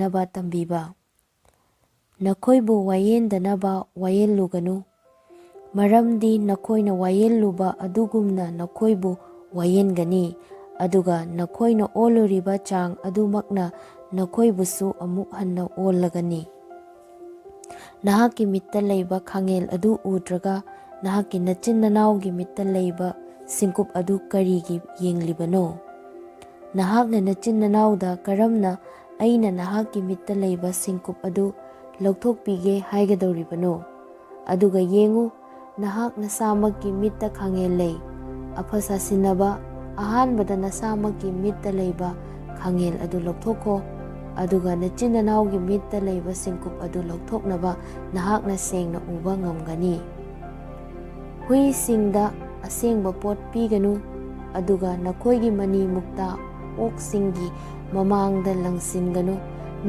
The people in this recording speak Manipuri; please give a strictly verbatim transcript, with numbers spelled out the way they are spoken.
ꯅꯕ ꯇꯝꯕꯤꯕ꯫ ꯅꯈꯣꯏꯕꯨ ꯋꯥꯌꯦꯟꯗꯅꯕ ꯋꯥꯌꯦꯜꯂꯨꯒꯅꯨ, ꯃꯔꯝꯗꯤ ꯅꯈꯣꯏꯅ ꯋꯥꯌꯦꯜꯂꯨꯕ ꯑꯗꯨꯒꯨꯝꯅ ꯅꯈꯣꯏꯕꯨ ꯋꯥꯌꯦꯟꯒꯅꯤ, ꯑꯗꯨꯒ ꯅꯈꯣꯏꯅ ꯑꯣꯜꯂꯨꯔꯤꯕ ꯆꯥꯡ ꯑꯗꯨꯃꯛꯅ ꯅꯈꯣꯏꯕꯨꯁꯨ ꯑꯃꯨꯛ ꯍꯟꯅ ꯑꯣꯜꯂꯒꯅꯤ꯫ ꯅꯍꯥꯛꯀꯤ ꯃꯤꯠꯇ ꯂꯩꯕ ꯈꯥꯡꯉꯦꯜ ꯑꯗꯨ ꯎꯗ꯭ꯔꯒ ꯅꯍꯥꯛꯀꯤ ꯅꯆꯤꯟ ꯅꯅꯥꯎꯒꯤ ꯃꯤꯠꯇ ꯂꯩꯕ ꯁꯤꯡꯀꯨꯞ ꯑꯗꯨ ꯀꯔꯤꯒꯤ ꯌꯦꯡꯂꯤꯕꯅꯣ? ꯅꯍꯥꯛꯅ ꯅꯆꯤꯟ ꯅꯅꯥꯎꯗ ꯀꯔꯝꯅ "ꯑꯩꯅ ꯅꯍꯥꯛꯀꯤ ꯃꯤꯠꯇ ꯂꯩꯕ ꯁꯤꯡꯀꯨꯞ ꯑꯗꯨ ꯂꯧꯊꯣꯛꯄꯤꯒꯦ" ꯍꯥꯏꯒꯗꯧꯔꯤꯕꯅꯣ? ꯑꯗꯨꯒ ꯌꯦꯡꯉꯨ, ꯅꯍꯥꯛ ꯅꯁꯥꯃꯛꯀꯤ ꯃꯤꯠꯇ ꯈꯥꯡꯉꯦꯜ ꯂꯩ꯫ ꯑꯐ ꯁꯥꯁꯤꯟꯅꯕ ꯑꯍꯥꯟꯕꯗ ꯅꯁꯥꯃꯛꯀꯤ ꯃꯤꯠꯇ ꯂꯩꯕ ꯈꯥꯡꯉꯦꯜ ꯑꯗꯨ ꯂꯧꯊꯣꯛꯈꯣ, ꯑꯗꯨꯒ ꯅꯆꯤꯟ ꯅꯅꯥꯎꯒꯤ ꯃꯤꯠꯇ ꯂꯩꯕ ꯁꯤꯡꯀꯨꯞ ꯑꯗꯨ ꯂꯧꯊꯣꯛꯅꯕ ꯅꯍꯥꯛꯅ ꯁꯦꯡꯅ ꯎꯕ ꯉꯝꯒꯅꯤ꯫ ꯍꯨꯏꯁꯤꯡꯗ ꯑꯁꯦꯡꯕ ꯄꯣꯠ ꯄꯤꯒꯅꯨ, ꯑꯗꯨꯒ ꯅꯈꯣꯏꯒꯤ ꯃꯅꯤ ꯃꯨꯛꯇꯥ ꯑꯣꯛꯁꯤꯡꯒꯤ ꯃꯃꯥꯡꯗ ꯂꯪꯁꯤꯟꯒꯅꯨ,